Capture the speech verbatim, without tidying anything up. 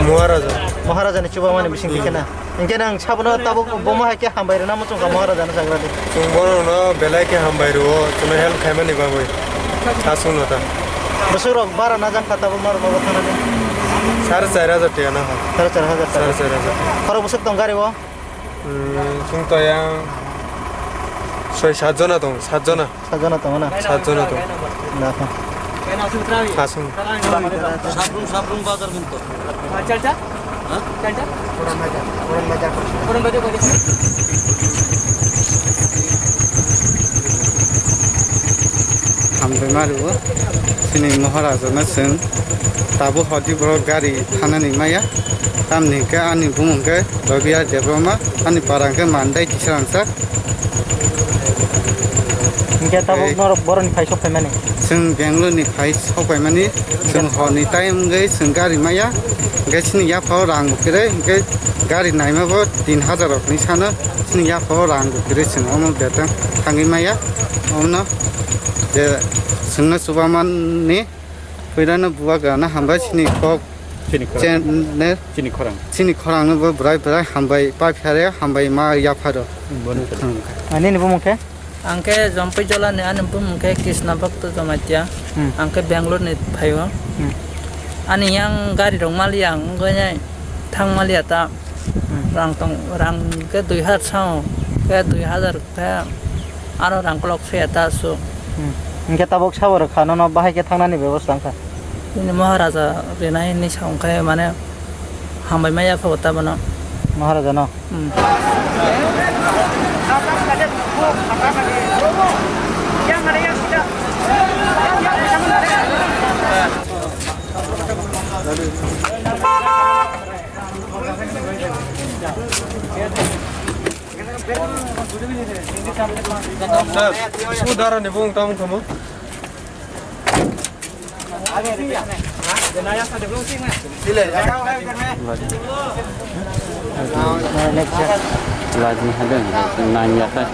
Maharaja. Maharaja ni chubamani bising khe na. Hinkhe nang sabono tabuk bomo hai khe hambai rwna muchung kha Maharaja no jagra di. Chwng bono no belai khe hambai rwo, chwngno help khaimani bagwi. Aswk no ta. Bwswk rok bara na jak kha tabuk norok nogo thanani. Sare char hajar tiya na ha. Sare char hajar tiya. Sare char hajar tiya. Khorok bwswk tong gari o? Hmm, chwng to yang soi sat jona tong, sat jona. Sajona tongo na? Sajona tongo. Dakha. Aswng. Sabrung, Sabrung bazar gunto. Chalta? Ha? Chalta? Puran bazar. Puran bazar koi. Hambai mario. Sini Maharaja na seng. Tabu hodi bro gari thanani maya. Tamni ke ani bumung ke Rabia Debbarma. Ani parang ke Mandai Kisarangsa. Hinkhe tabuk norok boroni phai sok phaimani? Chwng Bangalore ni phai sok phaimani. Chwng horni time wngwi chwng gari maya. Hinkhe chini yaphao rang bo kwrwi, hinkhe gari naima bo tin hajar rokni sano chini yaphao rang bo kwrwi chwng omo betang thangwi maya. Omono je chwngno chubamani. Puilano bubagrano hambai chini kok chini khorang. Chini khorang. Chini khorangno bo bwrai bwrai hambai paiphiare hambai ma yapharo. Bono. Nini bumung khe? Ang khe Jompui Jolani, ani bumung khe Krishna Bhakta Jamatia. Hmm. Ang khe Bangalore ni phaio. Hmm. Ani yang gari rok maliya wngwi thang maliya ta. Hmm. Rang tong, rang khe dui hajar sao, khe dui hajar khe aro rang kolok se ta su. Hmm. Hinkhe tabuk sabo rwkha nono bahai khe thangnani bebosta wngkha. Bini Maharaja rinai hinwi sa wngkhe mane hambai maya kho ta bono. Maharaja no? Hmm. Sir, bisingo dara ni bung tamo kamo? Lajni hadeng, nang ya kha.